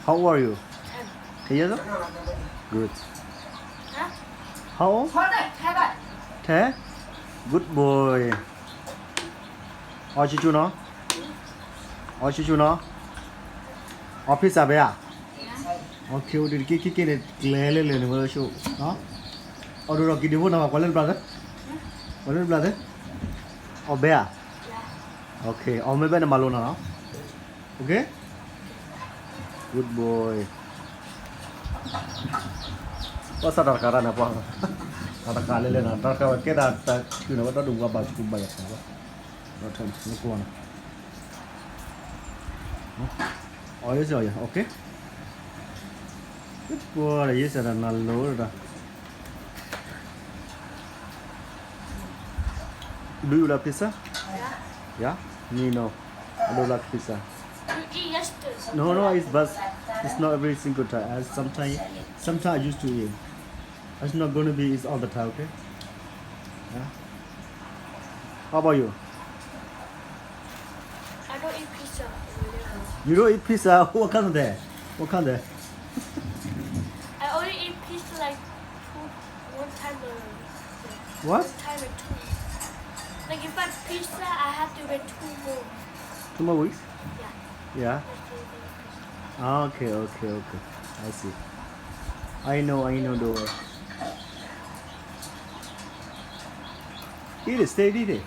How old are you? Ten years old? Good. How old? Ten? Good boy. အီၣ်ဆူၣ်ဆူၣ်နီၤ, အီၣ်ဆူၣ်ဆူၣ်နီၤ, အီၣ် pizza ဘဲဧါ, အီၣ် က့ၤက့ၤန့ၣ် ကျဲလဲၣ်လဲၣ်န့ၣ် ဝဲဆိ, အီၣ်ဒိၣ်ဒီးက့ၤဒံးဖိနၤ ပှၤကွၢ်လၢတဘျီသ့, ကွၢ်လၢတဘျီသ့, အီၣ်ဘဲဧါ, အီၣ်မ့ၢ်ဘဲန့ၣ်မၤလိနီၤနီၤ, OK, good boy. ပှၤစးတၢ်တဃာ်တၢ်န့ၣ်ပှၤ, တၢ်တဃာ်လဲၣ်လဲၣ်နီၤ, တၢ်တဃာ်ဝဲကဲဒၣ်တၢ်ကၠူၣ်န့ၣ် ဝဲတၢ်ဒိၣ်ပှၤဘၣ်ဆူဘၣ်ယၤသးဘၣ်, ဒီးထဲန့ၣ် နကွၢ်နီၤ, အီၣ် ယဲစ့ၢ်အီၣ်ယဲ, OK, good boy, ယဲစ့ၢ်ဒီးနၤလိၤဒီး Do you like pizza? Yeah. Yeah? Me, no. I don't like pizza. You eat yesterday. No, no, it's, but it's not every single time. I sometimes, sometimes I used to eat. It's not gonna be it's all the time, okay? Yeah. How about you? I don't eat pizza. You don't eat pizza? What kind of that? What kind of that? I only eat pizza like two, one time a week. What? One time or two. Like if I pizza, I have to wait two more. Two more weeks? Yeah. Yeah. That's the thing. Ah, okay, okay, okay. I see. I know, I know the word. Eat it, stay, eat it.